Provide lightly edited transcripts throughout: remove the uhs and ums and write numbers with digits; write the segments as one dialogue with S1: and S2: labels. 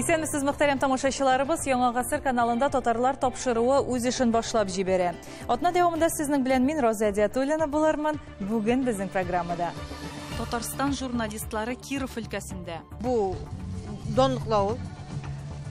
S1: Исәнмесез, мөхтәрәм тамашачыларыбыз! Яңа гасыр каналында татарлар тапшыруы үз эшен башлап җибәрә. Атна дәвамында сезнең белән мин, Роза Әдиатуллина булырмын. Бүген безнең программада. Татарстан журналистлары Киров өлкәсендә.
S2: Бу данлыклы авыл,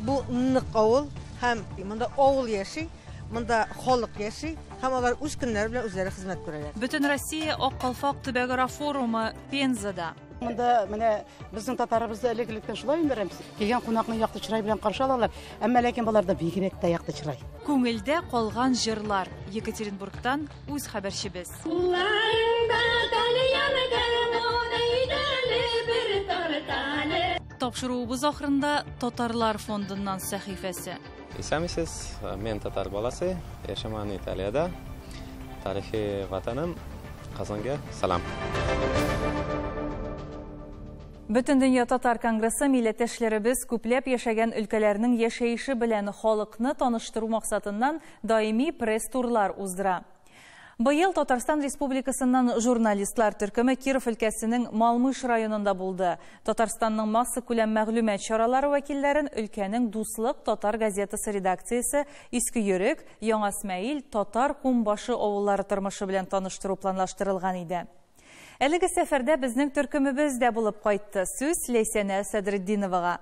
S2: бу нык авыл һәм монда авыл яши, монда халык яши һәм алар үз көннәре белән үзләре хезмәт күрәләр.
S1: Бөтенроссия Ак калфак төбәкара форумы Пензада.
S3: Монда менә безнең татарыбызда элек-электән шулай инде, Рәмис. Килгән кунакны якты чырай белән каршы алалар. Әмма ләкин боларда бигрәк тә якты чырай.
S1: Күңелдә калган җырлар. Екатеринбургтан үз хәбәрчебез.
S4: Кулларыңда тальян гармун, әйдәле бер тарталы.
S1: Тапшыруыбыз ахырында Татарлар фондыннан сәхифәсе.
S5: Исәнмесез, мин татар баласы, яшәмән Италиядә. Тарихи ватаным Казанга салам.
S1: Бөтендөнья татар конгрессы милләттәшләребез күпләп яшәгән өлкәләрнең яшәеше белән халыкны таныштыру максатыннан даими пресс-турлар уздыра. Быел Татарстан Республикасыннан журналистлар төркеме Киров өлкәсенең Малмыж районында булды. Татарстанның массакүләм мәгълүмат чаралары вәкилләрен өлкәнең Дуслык татар газетасы редакциясе Иске Йөрек, Яңа Смәил, Татар Кумбашы авыллары тормышы белән таныштыру планлаштырылган иде. Әлеге сәфәрдә безнең төркемебез дә булып кайтты. Сүз Ләйсәнә Садретдиновага.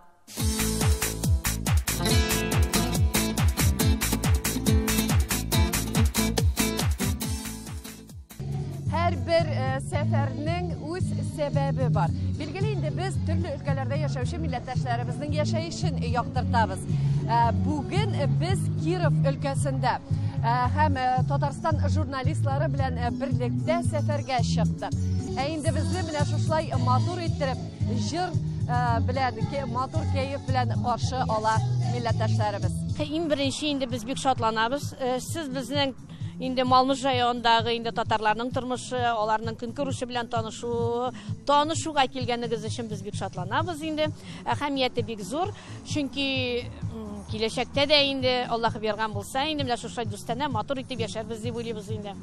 S6: Һәрбер сәфәрнең үз сәбәбе бар. Билгеле инде без төрле өлкәләрдә яшәүче милләттәшләребезнең яшәешен яктыртабыз. Бүген без Киров өлкәсендә һәм Татарстан журналистлары белән берлектә сәфәргә чыктык. Ә инде безне менә шушылай матур иттереп җыр белән, матур кәеф белән каршы ала милләттәшләребез.
S7: Иң беренче инде без бик шатланабыз. Сез безнең инде Малмыж районындагы инде татарларның тормышы, аларның көнкүреше белән танышуга килгәнегез өчен без бик шатланабыз инде. Әһәмияте бик зур, чөнки киләчәктә дә инде Аллаһ биргән булса инде менә шушылай дустанә матур итеп яшәрбез дип уйлыйбыз инде.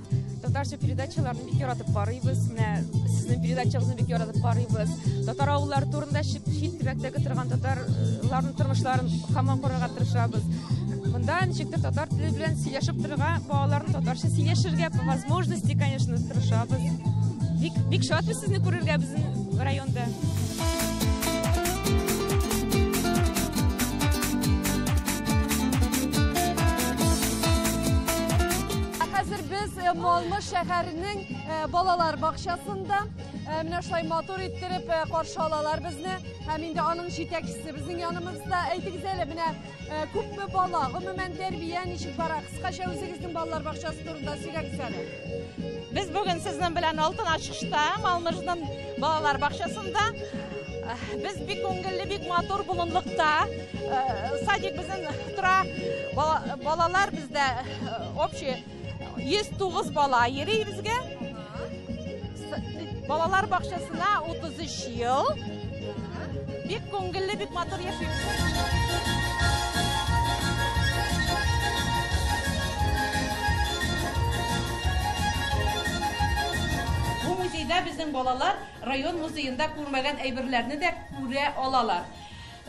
S8: Татарча передачаларны бик яратып карыйбыз. Менә сезнең передачагызны бик яратып карыйбыз. Татар авыллары турында чит төбәктәге торган татарларның тормышларын һаман карарга тырышабыз. Монда ничектер татар теле белән сөйләшеп торырга, балаларны татарча сөйләшергә по возможности, конечно, тырышабыз. Бик, бик шатбыз сезне күрергә безнең районда.
S6: Хәзер без Малмыж шәһәренең балалар бакчасында. Менә шулай матур иттереп каршы алалар безне. Һәм инде аның җитәкчесе безнең яныбызда. Әйтегез әле, менә күпме бала, гомумән тәрбия ничек бара? Кыскача үзегезнең балалар бакчасы турында сөйләгез әле.
S9: Без бүген сезнең белән алтын ачышта, Малмыжның балалар бакчасында. Без бик күңелле, бик матур болынлыкта. Садик безнең тора. Балалар бездә общий 109 бала йөри безгә. Балалар бакчасына 33 ел. Бик күңелле, бик матур яшибез.
S10: Бу музейда безнең балалар район музеенда күрмәгән әйберләрне дә күрә алалар.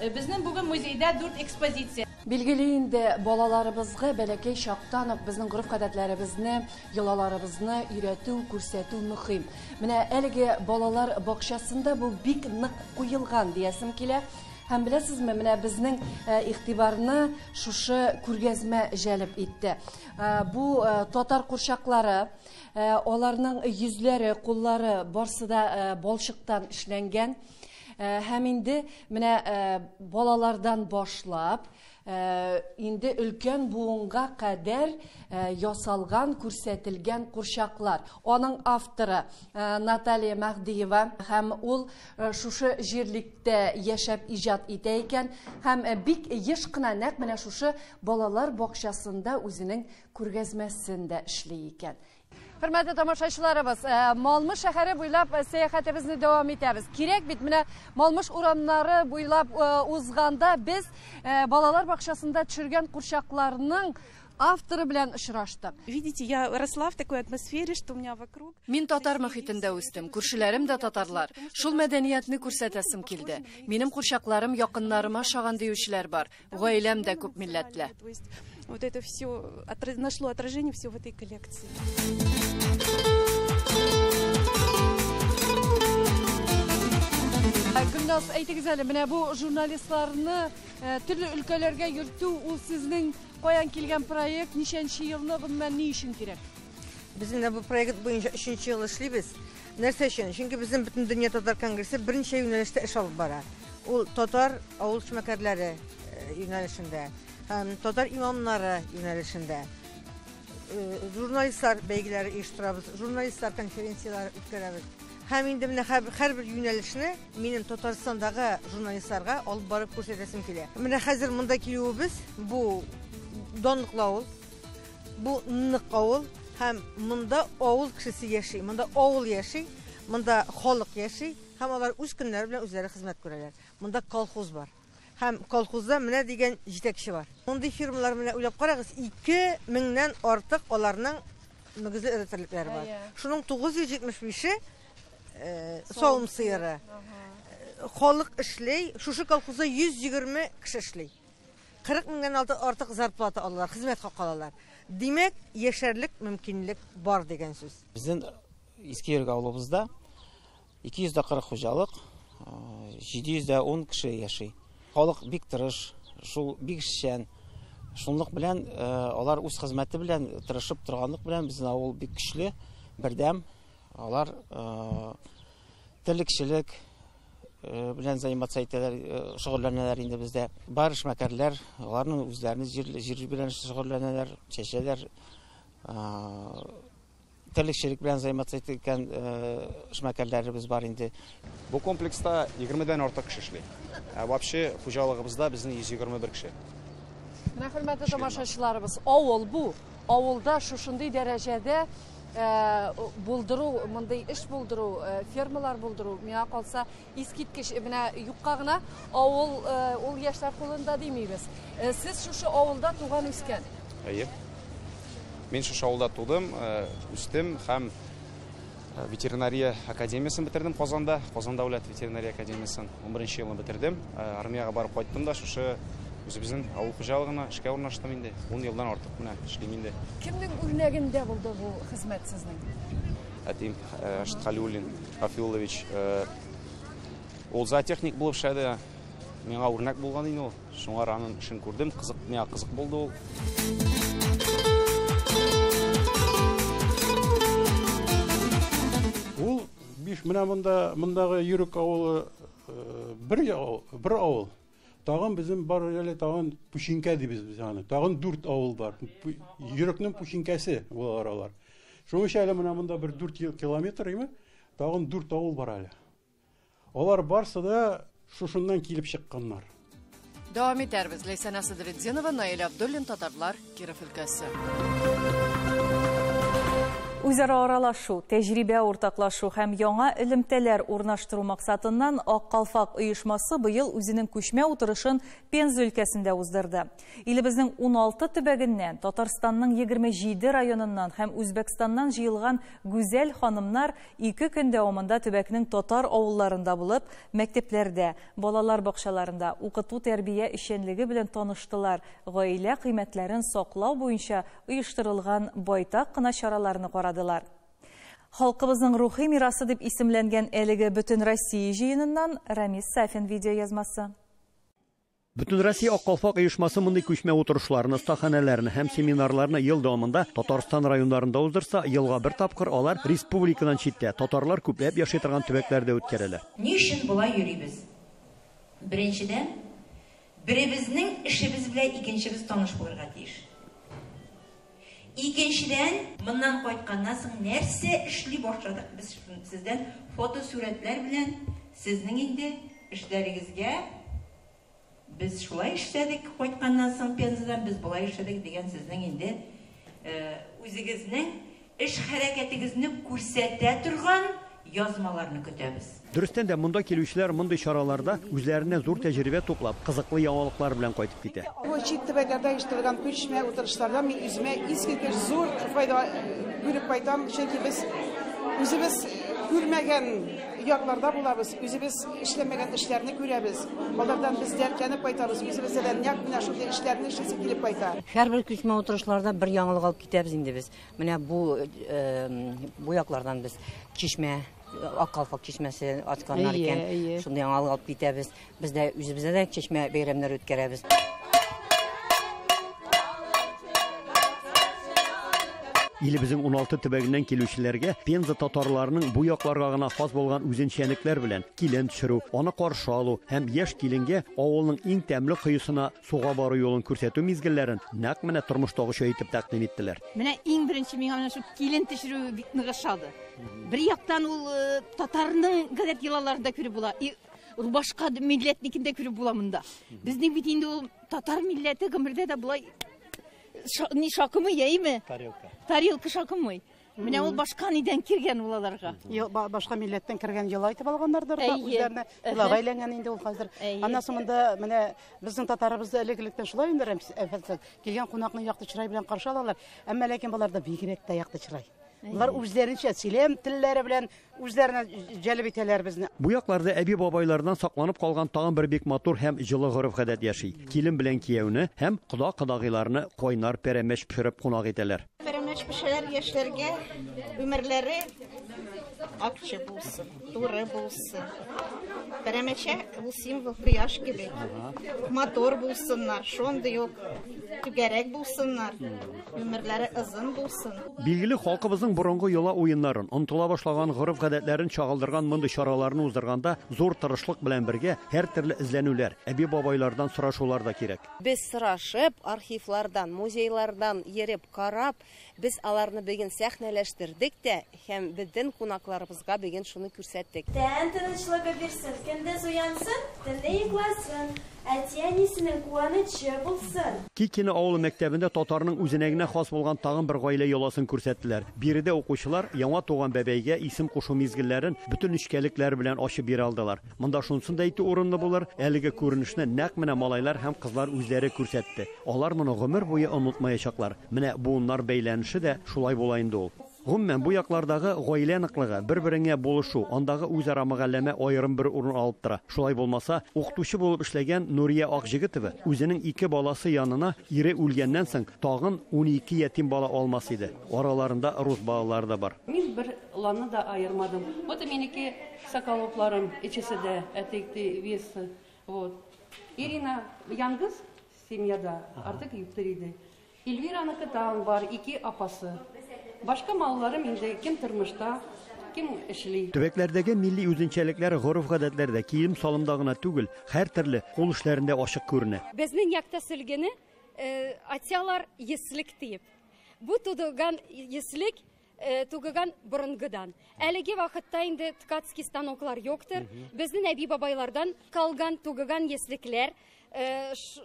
S10: Безнең бүген музейда 4 экспозиция.
S6: Билгеле инде балаларыбызга бәләкәй чактан ук безнең гореф-гадәтләребезне, йолаларыбызны өйрәтү, күрсәтү мөһим. Менә әлеге балалар бакчасында бу бик нык куелган диясем килә. Һәм беләсезме, менә безнең игътибарны шушы күргәзмә җәлеп итте. Бу татар курчаклары, аларның йөзләре, куллары барсы да балчыктан эшләнгән. Һәм инде менә балалардан башлап, инде өлкән буынга кадәр ясалган, күрсәтелгән курчаклар. Аның авторы Наталья Мәһдиева һәм ул шушы җирлектә яшәп иҗат итә икән һәм бик еш кына нәкъ менә шушы балалар бакчасында үзенең күргәзмәсен дә эшли икән. Хөрмәтле тамашачыларыбыз, Малмыж шәһәре буйлап сәяхәтебезне дәвам итәбез. Кирәк бит, менә Малмыж урамнары буйлап узганда без балалар бакчасында төшергән курчакларның авторы белән очраштык.
S11: Видите, я росла в такой атмосфере, что у меня вокруг.
S6: Мин татар мохитендә үстем, күршеләрем дә татарлар. Шул мәдәниятне күрсәтәсем килде. Минем курчакларым якыннарыма ошаган диючеләр бар. Гаиләм дә күп милләтле.
S11: То есть вот это все нашло отражение все в этой коллекции.
S6: Гөлназ, әйтегез әле, менә бу журналистларны төрле өлкәләргә йөртү, ул сезнең каян килгән проект, ничәнче елны, гомумән ни өчен кирәк?
S2: Без инде бу проект буенча өченче ел эшлибез. Нәрсә өчен? Чөнки безнең Бөтендөнья татар конгрессы берничә юнәлештә эш алып бара. Ул татар авыл эшмәкәрләре юнәлешендә һәм татар имамнары юнәлешендә. Журналистлар бәйгеләре оештырабыз, журналистлар конференцияләре үткәрәбез. Һәм инде менә һәрбер юнәлешне минем Татарстандагы журналистларга алып барып күрсәтәсем килә. Менә хәзер монда килүебез бу данлыклы авыл, бу нык авыл һәм монда авыл кешесе яши, монда авыл яши, монда халык яши һәм алар үз көннәре белән үзләре хезмәт күрәләр. Монда колхоз бар. Һәм колхозда менә дигән җитәкче бар. Мондый фирмалар менә уйлап карагыз, 2000-нән артык аларның мөгезле эре терлекләре бар. Шуның 975-е савым сыеры. Халык эшли, шушы колхозда 120 кеше эшли. 40 меңнән артык зарплата алалар, хезмәт хакы алалар. Димәк, яшәрлек мөмкинлек бар дигән сүз.
S12: Безнең Иске Йөрек авылыбызда 240 хуҗалык, 710 кеше яши. Халык бик тырыш, шул бик эшчән. Шунлык белән алар үз хезмәте белән тырышып торганлык белән безнең авыл бик көчле, бердәм. Алар терлекчелек белән заниматься итәләр, шөгыльләнәләр инде бездә. Бар эшмәкәрләр, аларның үзләренең җир белән шөгыльләнәләр, чәчәләр, терлекчелек белән заниматься иткән эшмәкәрләребез бар инде.
S13: Бу комплекста 20-дән артык кеше эшли. Ә вообще хуҗалыгыбызда безнең 121 кеше.
S6: Менә хөрмәтле тамашачыларыбыз, авыл бу. Авылда шушындый дәрәҗәдә булдыру, мондый эш булдыру, фермалар булдыру, миңа калса искиткеч. Менә юкка гына авыл ул яшьләр кулында димибез. Сез шушы авылда туган үскән.
S13: Әйе. Мин шушы авылда тудым, үстем һәм ветеринария академиясен бетердем Казанда, Казан дәүләт ветеринария академиясен 11 елны бетердем. Армиягә барып кайттым да шушы үзебезнең авыл хуҗалыгына эшкә урнаштым инде. 10 елдан артык менә эшлим инде.
S6: Кемнең үрнәгендә булды бу хезмәт сезнең?
S13: Әтием Рашид Халиуллин Рафилович, ул зоотехник булып эшләде. Миңа үрнәк булган инде ул. Шуңа аның эшен күрдем, кызык, миңа кызык булды ул.
S14: Ул биш менә монда, мондагы Йөрек авылы бер авыл. Тагын безнең бар әле тагын Пүчинкә дибез без аны. Тагын 4 авыл бар. Йөрекнең Пүчинкәсе булалар алар. Шуның өчен әле менә монда бер 4 километр име, тагын 4 авыл бар әле. Алар барсы да шушыннан килеп чыкканнар.
S6: Дәвам итәрбез. Ләйсәнә Садретдинова, Наил Абдуллин, Татарлар, Киров өлкәсе.
S1: Үзара аралашу, тәҗрибә уртаклашу һәм яңа элемтәләр урнаштыру максатыннан Ак калфак оешмасы быел үзенең күчмә утырышын Пенза өлкәсендә уздырды. Илебезнең 16 төбәгеннән, Татарстанның 27 районыннан һәм Үзбәкстаннан җыелган гүзәл ханымнар 2 көн дәвамында төбәкнең татар авылларында булып, мәктәпләрдә, балалар бакчаларында укыту-тәрбия эшчәнлеге белән таныштылар, гаилә кыйммәтләрен саклау буенча оештырылган байтак кына чараларны карадылар. Халкыбызның рухи мирасы дип исемләнгән әлеге Бөтен Россия җыеныннан Рамис Сафин видеоязмасы.
S15: Бөтен Россия Ак калфак оешмасы мондый күчмә утырышларны, остаханәләрне һәм семинарларны ел дәвамында Татарстан районнарында уздырса, елга бер тапкыр алар республикадан читтә, татарлар күпләп яши торган төбәкләрдә үткәрелә.
S16: Ни өчен болай йөрибез? Беренчедән, беребезнең эшебез белән икенчебез таныш булырга тиеш. Икенчедән, моннан кайтканнан соң нәрсә эшли башладык без сездән фотосурәтләр белән сезнең инде эшләрегезгә без шулай эшләдек, кайтканнан соң Пензадан без болай эшләдек дигән сезнең инде үзегезнең эш хәрәкәтегезне күрсәтә торган язмаларны көтәбез.
S15: Дөрестән дә, монда килүчеләр мондый чараларда үзләренә зур тәҗрибә туплап, кызыклы яңалыклар белән кайтып китә.
S17: Бу чит төбәкләрдә оештырылган күчмә утырышларда мин үземә искиткеч зур файда күреп кайтам, чөнки без үзебез күрмәгән якларда булабыз, үзебез эшләмәгән эшләрне күрәбез. Алардан без дәртләнеп кайтабыз, үзебездә дә нәкъ менә шундый эшләрне эшлисе килеп кайта.
S18: Һәрбер күчмә утырышларда бер яңалык алып китәбез инде без. Менә бу яклардан без чишмә, Ак калфак чишмәсе ачканнар икән, шундый яңалык алып китәбез. Без дә үзебездә дә чишмә бәйрәмнәре үткәрәбез.
S15: Илебезнең 16 төбәгеннән килүчеләргә Пенза татарларының бу якларга гына хас булган үзенчәлекләр белән килен төшерү, аны каршы алу һәм яшь киленгә авылның иң тәмле коесына суга бару юлын күрсәтү мизгелләрен нәкъ менә тормыштагыча итеп тәкъдим иттеләр.
S19: Менә иң беренче миңа менә шул килен төшерү бик нык ошады. Бер яктан ул татарның гадәт йолаларын да күреп була, и башка милләтнекен дә күреп була монда. Безнең бит инде ул татар милләте гомердә дә болай не шакымый, яйме?
S15: Тарелка.
S19: Тарелка шакымый. Менә ул башка нидән кергән ул аларга?
S3: Башка милләттән кергән йола итеп алганнардыр да, үзләренә йолага әйләнгән инде ул хәзер. Аннан соң монда менә безнең татарыбызда элек-электән шулай инде, Рәмис, килгән кунакны якты чырай белән каршы алалар. Әмма ләкин боларда бигрәк тә якты чырай. Болар үзләренчә сөйләм телләре белән үзләренә җәлеп итәләр безне.
S15: Бу якларда әби-бабайлардан сакланып калган тагын бер бик матур һәм җылы гореф-гадәт яши. Килен белән кияүне һәм кода-кодагыйларны кайнар пәрәмәч пешереп кунак итәләр.
S20: Пәрәмәч пешерәләр яшьләргә, өмерләре акча булсын, туры булсын. Пәрәмәчә ул символ кояш кебек. Матур булсыннар, шундый ук түгәрәк булсыннар, өмерләре озын булсын.
S15: Билгеле, халкыбызның борынгы йола уеннарын, онытыла башлаган гореф-гадәтләрен чагылдырган мондый чараларны уздырганда зур тырышлык белән бергә һәр төрле эзләнүләр, әби-бабайлардан сорашулар да кирәк.
S21: Без сорашып, архивлардан, музейлардан йөреп карап, без аларны бүген сәхнәләштердек тә һәм бөтен кунакларыбызга бүген шуны күрсәттек.
S22: Тән тынычлыгы бирсен, көндез уянсын, төнлә йокласын, әти-әнисенең куанычы булсын.
S15: Кикино авылы мәктәбендә татарның үзенә генә хас булган тагын бер гаилә йоласын күрсәттеләр. Биредә укучылар яңа туган бәбәйгә исем кушу мизгелләрен бөтен нечкәлекләре белән ачып бирә алдылар. Монда шунысын да әйтү урынлы булыр, әлеге күренешне нәкъ менә малайлар һәм кызлар үзләре күрсәтте. Алар моны гомер буе онытмаячаклар. Менә буыннар бәйләнеше дә шулай була инде ул. Гомумән, бу яклардагы гаилә ныклыгы, бер-береңә булышу, андагы үзара мөгалләмә аерым бер урын алып тора. Шулай булмаса, укытучы булып эшләгән Нурия Акҗегетова үзенең ике баласы янына ире үлгәннән соң тагын 12 ятим бала алмас иде. Араларында рус балалары да бар.
S23: Мин бер ланы да аермадым. Вот минеке Соколовларым ичесе дә әтекте весы. Вот. Ирина яңгыз семьяда артык юктыр иде. Эльвираныкы тагын бар, ике апасы. Башка малларым инде кем тормышта, кем эшли.
S15: Төбәкләрдәге милли үзенчәлекләр гореф-гадәтләрдә, кием салымда гына түгел, һәр төрле кул эшләрендә ачык күренә.
S24: Безнең якта сөлгене атялар еслек диеп. Бу тудылган еслек тугыган борынгыдан. Әлеге вакытта инде ткацкий станоклар юктыр. Безнең әби-бабайлардан калган тугыган еслекләр,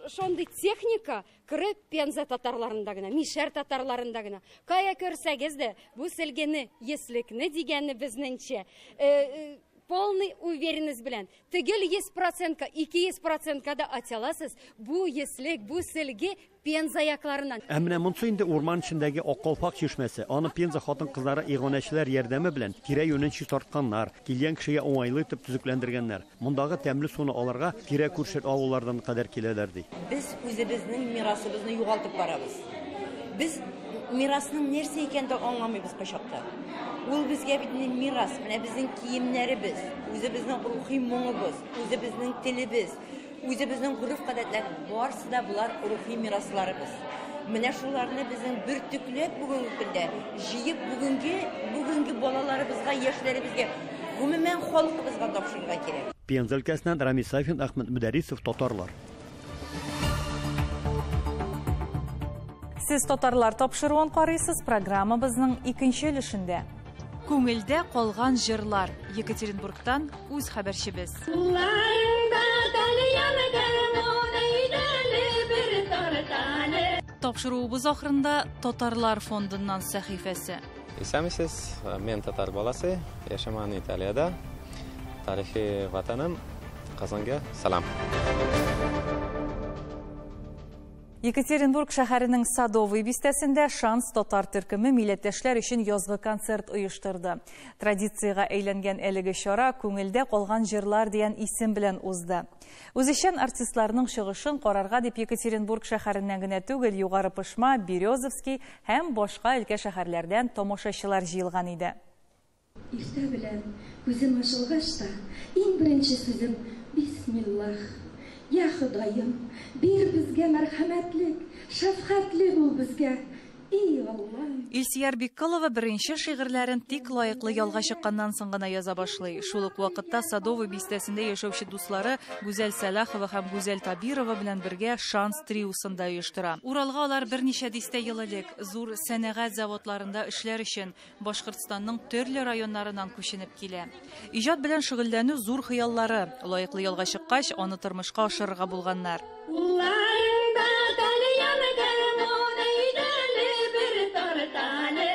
S24: шундый техника кыры Пенза татарларында гына, Мишәр татарларында гына. Кая күрсәгез дә, бу сөлгене, еслекне дигәнне безнеңчә, полный уверенность белән. Тегел 100%, 200% да атяласыз, бу еслек, бу сөлге Пенза якларыннан.
S15: Ә менә монсы инде урман эчендәге Ак калфак чишмәсе. Аны Пенза хатын-кызлары иганәчеләр ярдәме белән тирә-юнен чистартканнар, килгән кешегә уңайлы итеп төзекләндергәннәр. Мондагы тәмле суны алырга тирә-күрше авыллардан кадәр киләләр ди.
S25: Без үзебезнең мирасыбызны югалтып барабыз. Без мирасның нәрсә икәнен дә аңламыйбыз кайчакта. Ул безгә бит инде мирас, менә безнең киемнәребез, үзебезнең рухи моңыбыз, үзебезнең телебез, үзебезнең гореф-гадәтләр, барысы да булар рухи мирасларыбыз. Менә шуларны безнең бөртекләп бүгенге көндә җыеп бүгенге балаларыбызга, яшьләребезгә, гомумән халкыбызга тапшырырга кирәк.
S15: Пенза өлкәсеннән Рамис Сафин, Әхмәт Мөдәррисов, Татарлар.
S1: Сез Татарлар тапшыруын карыйсыз, программабызның икенче өлешендә. Күңелдә калган җырлар. Екатеринбургтан үз хәбәрчебез. Тапшыруыбыз ахырында Татарлар фондыннан сәхифәсе.
S4: Исәнмесез, мин татар баласы, яшәмән Италиядә. Тарихи ватаным Казанга сәлам.
S1: Екатеринбург шәһәренең Садовый бистәсендә Шанс татар төркеме милләттәшләр өчен язгы концерт оештырды. Традициягә әйләнгән әлеге чара Күңелдә калган җырлар дигән исем белән узды. Үзешчән артистларның чыгышын карарга дип Екатеринбург шәһәреннән генә түгел, Югары Пышма, Березовский һәм башка өлкә шәһәрләрдән тамашачылар җыелган иде.
S5: Иртә белән күзем ачылгач та, иң беренче сүзем, Бисмиллах! Йа Ходаем, бир безгә мәрхәмәтлек, шәфкатьле бул безгә, и Аллам!
S1: Илсөяр Бикколова беренче шигырьләрен тик лаеклы ялга чыкканнан соң гына яза башлый. Шул ук вакытта Садовый бистәсендә яшәүче дуслары Гүзәл Сәлахова һәм Гүзәл Табирова белән бергә Шанс триосын да оештыра. Уралга алар берничә дистә ел элек, зур сәнәгать заводларында эшләр өчен, Башкортстанның төрле районнарыннан күченеп килә. Иҗат белән шөгыльләнү зур хыяллары. Лаеклы ялга чыккач, аны тормышка ашырырга булганнар.
S5: Кулларыңда тальян гармун, әйдәле бер тарталы.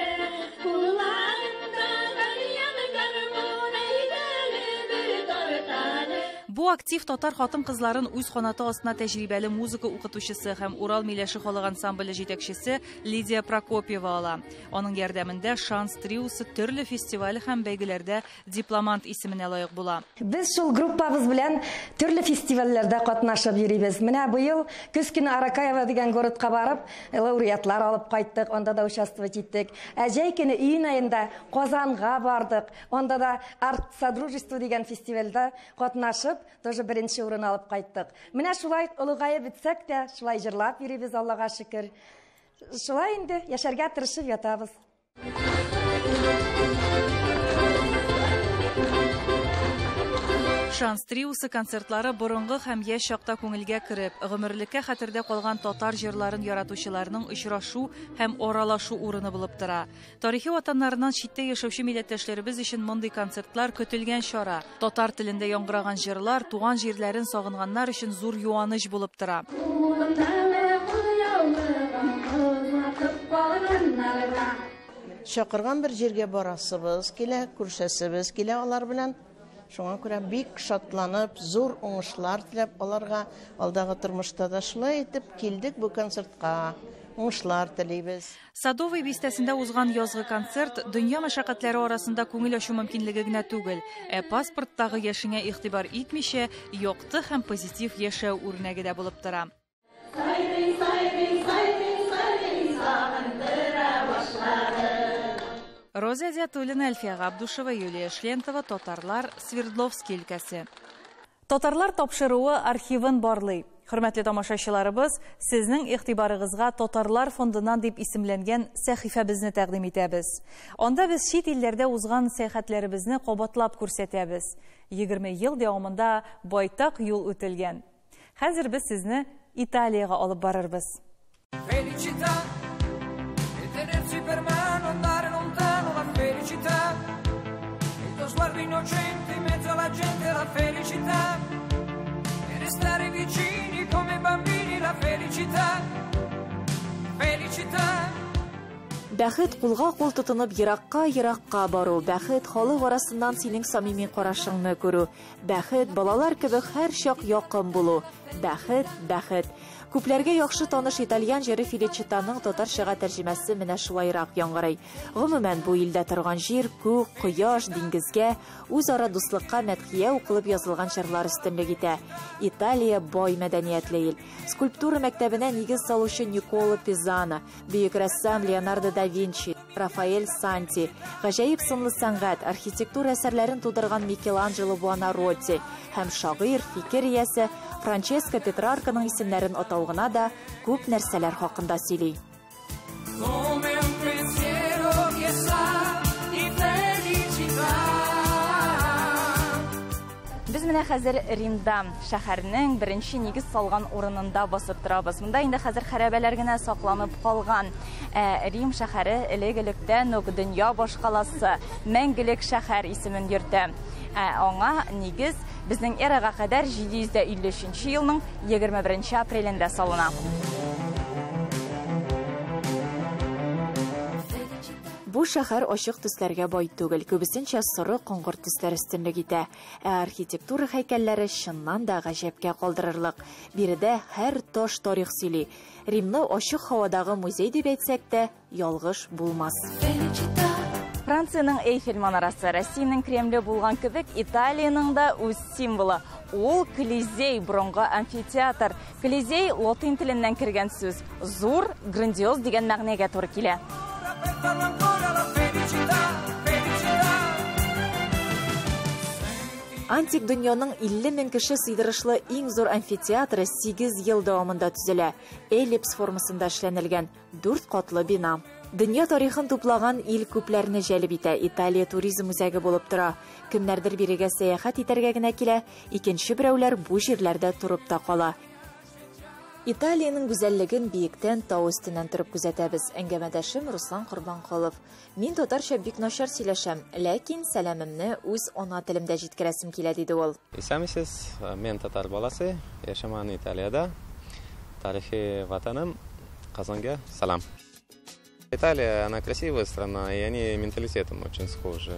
S5: Кулларыңда тальян гармун, әйдәле бер тарталы.
S1: Бу актив татар хатын-кызларын үз канаты астына тәҗрибәле музыка укытучысы һәм Урал миләше халык ансамбле җитәкчесе Лидия Прокопьева ала. Аның ярдәмендә Шанс триосы төрле фестиваль һәм бәйгеләрдә дипломант исеменә лаек була.
S7: Без шул группабыз белән төрле фестивальләрдә катнашып йөрибез. Менә быел көз көне Аракаева дигән городка барып, лауреатлар алып кайттык, анда да участвовать иттек. Ә җәй көне июнь аенда Казанга бардык, анда да Арт Содружество дигән фестивальдә катнашып, тоже беренче урын алып кайттык. Менә шулай олыгаеп бетсәк тә, шулай җырлап йөрибез, Аллага шөкер. Шулай инде яшәргә тырышып ятабыз.
S1: Шанс триосы концертлары борынгы һәм яшь чакта күңелгә кереп, гомерлеккә хәтердә калган татар җырларын яратучыларның очрашу һәм аралашу урыны булып тора. Тарихи ватаннарыннан читтә яшәүче милләттәшләребез өчен мондый концертлар көтелгән чара. Татар телендә яңгыраган җырлар туган җирләрен сагынганнар өчен зур юаныч булып тора.
S8: Чакырган бер җиргә барасыбыз килә, күрешәсебез килә алар белән. Шуңа күрә бик шатланып, зур уңышлар теләп аларга алдагы тормышта да шулай итеп килдек бу концертка. Уңышлар телибез.
S1: Садовый бистәсендә узган язгы концерт дөнья мәшәкатьләре арасында күңел ачу мөмкинлеге генә түгел, ә паспорттагы яшеңә игътибар итмичә, якты һәм позитив яшәү үрнәге дә булып тора.
S5: Сайрый, сайрый, сайрый, сайрый, сагындыра башлады.
S1: Роза Зиатуллина, Әлфия Габдушева, Юлия Шлентова, Татарлар, Свердловский өлкәсе. Татарлар тапшыруы архивын барлый. Хөрмәтле тамашачыларыбыз, сезнең игътибарыгызга Татарлар фондыннан дип исемләнгән сәхифәбезне тәкъдим итәбез. Анда без чит илләрдә узган сәяхәтләребезне кабатлап күрсәтәбез. 20 ел дәвамында байтак юл үтелгән. Хәзер без сезне Италиягә алып барырбыз.
S9: Felicità e tenersi per mano, andare lontano, la felicità. Il tuo sguardo innocente in mezzo alla gente, la felicità. E restare vicini come bambini, la felicità. Felicità.
S26: Бәхет кулга кул тотынып еракка-еракка бару, бәхет халык арасыннан синең самими карашыңны күрү, бәхет балалар кебек һәрчак якын булу, бәхет, бәхет. Күпләргә яхшы таныш итальян җыры Феличитаның татарчага тәрҗемәсе менә шулайрак яңгырый. Гомумән, бу илдә торган җир, күк, кояш, диңгезгә, үзара дуслыкка мәдхия укылып язылган җырлар өстенлек итә. Италия бай мәдәниятле ил. Скульптура мәктәбенә нигез салучы Никола Пизано, бөек рәссам Леонардо да Винчи, Рафаэль Санти, гаҗәеп сынлы сәнгать, архитектура әсәрләрен тудырган Микеланджело Буонаротти һәм шагыйрь, фикер иясе Франческо Петрарканың исемнәрен атау гына да күп нәрсәләр хакында сөйли.
S9: Come un pensiero che sa di felicità.
S27: Без менә хәзер Римда, шәһәрнең беренче нигез салган урынында басып торабыз. Монда инде хәзер хәрабәләр генә сакланып калган. Рим шәһәре элек-электән үк дөнья башкаласы, мәңгелек шәһәр исемен йөртә. Аңа нигез безнең эрага кадәр 753 елның 21 апрелендә салына.
S26: Бу Бу шәһәр ачык төсләргә бай түгел, күбесенчә соры коңгырт төсләр өстенлек итә. Ә архитектура һәйкәлләре чыннан да гаҗәпкә калдырырлык. Биредә һәр таш тарих сөйли. Римны ачык һавадагы музей дип әйтсәк тә, ялгыш булмас.
S27: Франциянең Эйфель манарасы, Россиянең Кремле булган кебек, Италиянең дә үз символы. Ул Колизей, борынгы амфитеатр. Колизей латин теленнән кергән сүз. Зур, грандиоз дигән мәгънәгә туры килә.
S26: Антик дөньяның 50 мең кеше сыйдырышлы иң зур амфитеатры 8 ел дәвамында төзелә. Эллипс формасында эшләнелгән 4 катлы бина. Дөнья тарихын туплаган ил күпләрне җәлеп итә. Италия туризм үзәге булып тора. Кемнәрдер бирегә сәяхәт итәргә генә килә, икенче берәүләр бу җирләрдә торып та кала. Италиянең гүзәллеген биектән тау өстеннән торып күзәтәбез. Әңгәмәдәшем Руслан Корбанколов. Мин татарча бик начар сөйләшәм, ләкин сәламемне үз ана телемдә җиткерәсем килә, диде ул.
S4: Исәнмесез, мин татар баласы, яшәмән Италиядә. Тарихи ватаным Казанга сәлам. Италия, она красивая страна, и они менталитетом очень схожи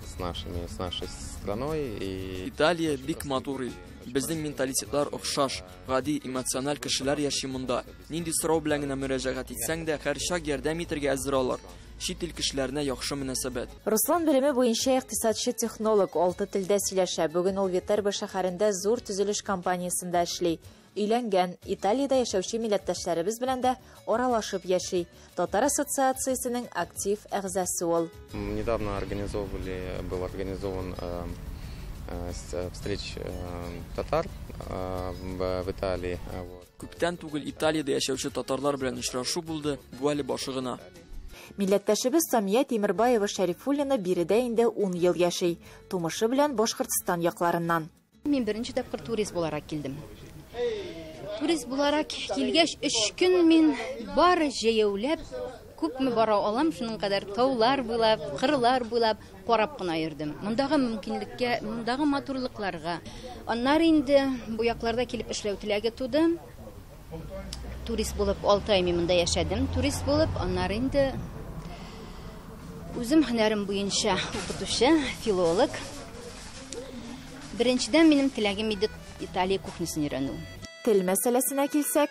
S4: с нашими, с нашей страной. И
S2: Италия бик матур ил. Безнең менталитетлар охшаш, гади, эмоциональ кешеләр яши монда. Нинди сорау белән генә мөрәҗәгать итсәң дә, һәрчак ярдәм итәргә әзер алар. Чит ил кешеләренә яхшы мөнәсәбәт.
S26: Руслан белеме буенча икътисадчы-технолог, 6 телдә сөйләшә. Бүген ул Витербо шәһәрендә зур төзелеш компаниясендә эшли. Өйләнгән, Италиядә яшәүче милләттәшләребез белән дә аралашып яши. Татар ассоциациясенең актив әгъзасы ул.
S4: Недавно организовывали, был организован встреч татар в Италии.
S2: Күптән түгел Италиядә яшәүче татарлар белән очрашу булды, бу әле башы гына.
S26: Милләттәшебез Самия Тимербаева Шәрифуллина биредә инде 10 ел яши. Тумышы белән Башкортстан якларыннан.
S6: Мин беренче тапкыр турист буларак килдем. Турист буларак килгәч, 3 көн мин бары җәяүләп, күпме бара алам, шуның кадәр таулар буйлап, кырлар буйлап карап кына йөрдем. Мондагы мөмкинлеккә, мондагы матурлыкларга. Аннары инде бу якларда килеп эшләү теләге туды. Турист булып 6 ай мин монда яшәдем. Турист булып, аннары инде үзем һөнәрем буенча укытучы, филолог. Беренчедән минем теләгем иде Италия кухнясын өйрәнү.
S26: Тел мәсьәләсенә килсәк,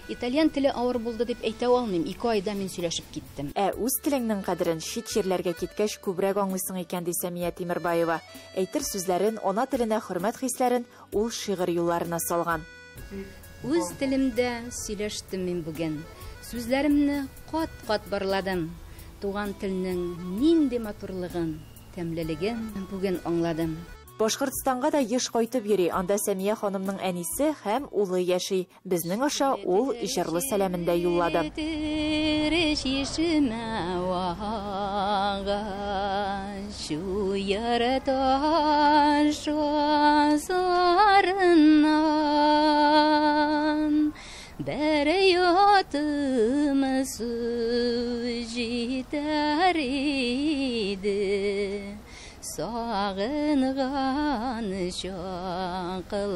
S6: Итальян теле авыр булды дип әйтә алмыйм. 2 айда мин сөйләшеп киттем.
S26: Ә үз телеңнең кадерен чит җирләргә киткәч күбрәк аңлыйсың икән, ди Сәмия Тимербаева. Әйтер сүзләрен, ана теленә хөрмәт хисләрен ул шигырь юлларына салган.
S6: Үз телемдә сөйләштем мин бүген. Сүзләремне кат-кат барладым. Туган телнең нинди матурлыгын, тәмлелеген бүген аңладым.
S26: Башкортстанга да еш кайтып йөри. Анда Сәмия ханымның әнисе һәм улы яши. Безнең аша ул җырлы сәламен дә юллады.
S6: Бер йотым су җитәр иде. Сагынган чакларымда.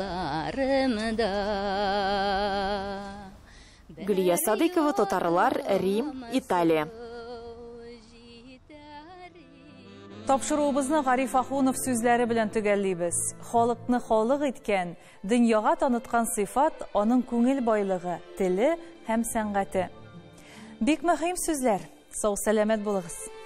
S26: Гөлия Садыйкова, татарлар, Рим, Италия.
S1: Тапшыруыбызны Гариф Ахунов сүзләре белән төгәллибез. Халыкны халык иткән, дөньяга таныткан сыйфат аның күңел байлыгы, теле һәм сәнгате. Бик мөһим сүзләр. Сау сәламәт булыгыз.